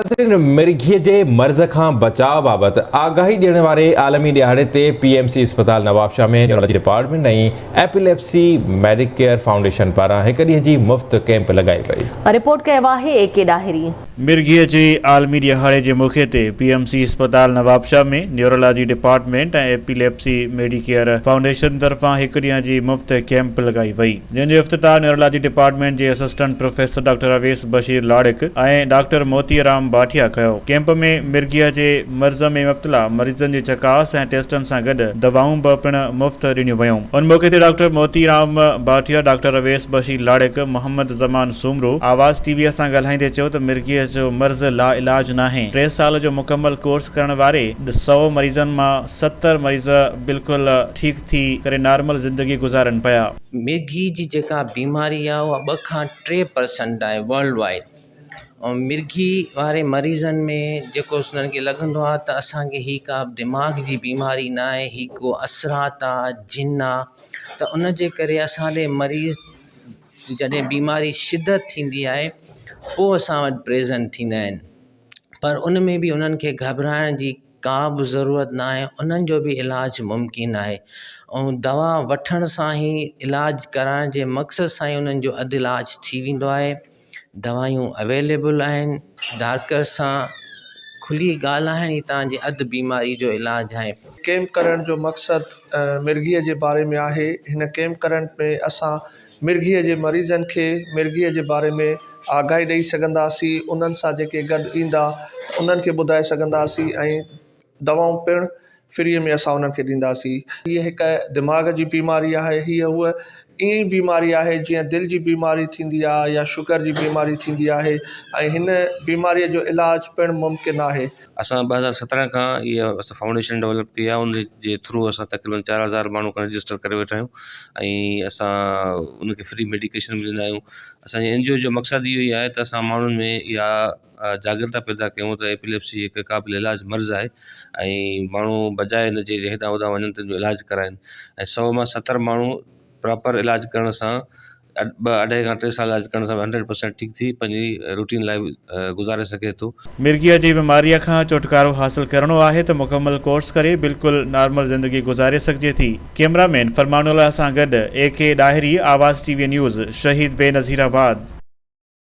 ناظرين مرگهي جي مرض کان بچاء بابت آگاهي ڏيڻ واري عالمي ڏهاڙي تي پي ايم سي اسپتال نوابشاهه ۾ نيورالاجي ڊپارٽمينٽ ۽ ايپيليپسي ميڊيڪيئر فائونڊيشن پاران هڪ ڏينهن جي مفت ڪئمپ لڳائي وئي. رپورٽ ڪيو آهي اي ڪي ڏاهري. مرگهي جي عالمي ڏهاڙي جي موقعي تي پي ايم سي اسپتال Nawabshah ۾ neurology department ۽ epilepsy medicare foundation طرفان هڪ ڏينهن جي مفت ڪئمپ لڳائي وئي. جنهن جو افتتاح نيورولاجي ڊپارٽمينٽ جي assistant professor doctor Awais Bashir Larik ۽ doctor Moti Ram Bhatia ڪيو. ڪئمپ ۾ مرگهي جي مرض ۾ مبتلا مريضن جي چڪاس ۽ ٽيسٽن سان گڏ دوائون به پڻ مفت ڏنيون ويون. ان موقعي تي doctor Moti Ram Bhatia, doctor Awais Bashir Larik, Muhammad Zaman Soomro Awaz T V سان ڳالهائيندي چيو ته مرگهي جو مرض لاعلاج ناهي، ٽي سال جو مڪمل ڪورس ڪرڻ واري سئو مريضن مان 70 مريض بلڪل ٺيڪ ٿي ڪري نارمل زندگي گذارن پيا. مرگهي جي جيڪا بيماري آهي اها 2 کان 3% آهي ورلڊ وائيڊ ۽ مرگهي واري مريضن ۾ جيڪو انهن کي لڳندو آهي ته اسانکي هي ڪا دماغ جي بيماري نه آهي هي ڪو اثرات آهي جن آهي ته ان جي ڪري اسان ڏي مريض جڏهن بيماري شدت ٿيندي آهي پوءِ اسان وٽ پريزنٽ ٿيندا آهن پر ان ۾ به انهن کي گهٻرائڻ جي ڪا به ضرورت نه آهي انهن جو به علاج ممڪن آهي ۽ دوا وٺڻ سان ئي علاج ڪرائڻ جي مقصد سان ئي انهن جو اڌ علاج ٿي ويندو آهي دوائيون اويليبل آهن ڊاڪٽر سان کلي ڳالهائڻ ئي توهان جي اڌ بيماري جو علاج آهي. ڪيمپ ڪرڻ جو مقصد مرگهيء جي باري ۾ آهي. هن ڪيمپ ڪرڻ ۾ اسان مرگهيء جي مريضن کي مرگهيء جي باري ۾ آگاهي ڏئي سگهنداسين، انهن سان جيڪي گڏ ايندا ته انهن کي ٻڌائي سگهنداسين ۽ دوائون پڻ فريء ۾ اسان انهن کي ڏينداسين. هيء هڪ دماغ جي بيماري آهي. هيء هوء ائين ئي بيماري آهي جيئن دل جي بيماري ٿيندي آهي يا شگر جي بيماري ٿيندي آهي ۽ هن بيماريء جو علاج پڻ ممڪن آهي. اسان 2017 کان اها اسان فائونڊيشن ڊولپ ڪئي آهي ان جي ٿرو اسان تقريبن 4000 ماڻهو کان رجسٽر ڪري ويٺا آهيون ۽ اسان ان کي فري ميڊيڪيشن به ڏيندا آهيون اسانجي اين جي او جو مقصد اهو ئي آهي ته اسان ماڻهن ۾ اها جاگرتا پيدا ڪيون ته ايپيليپسي هڪ قابل علاج مرض آهي ۽ ماڻهو بجاء ان جي هيڏانهن هوڏانهن وڃن ته علاج ڪرائن ۽ 100 مان 70 ماڻهو پراپر علاج ڪرڻ سان ٻه اڍائي کان ٽي سال علاج ڪرڻ سان 100% ٺيڪ ٿي پنهنجي روٽين لائيف گذاري سگهي ٿو. مرگيء جي بيماريء کان ڇوٽڪارو حاصل ڪرڻو آهي ته مڪمل ڪورس ڪري بلڪل نارمل زندگي گذاري سگهجي ٿي. ڪئميرا مين فرمان الله سان گڏ A K Dahri, Awaz T V news, Shaheed Benazirabad.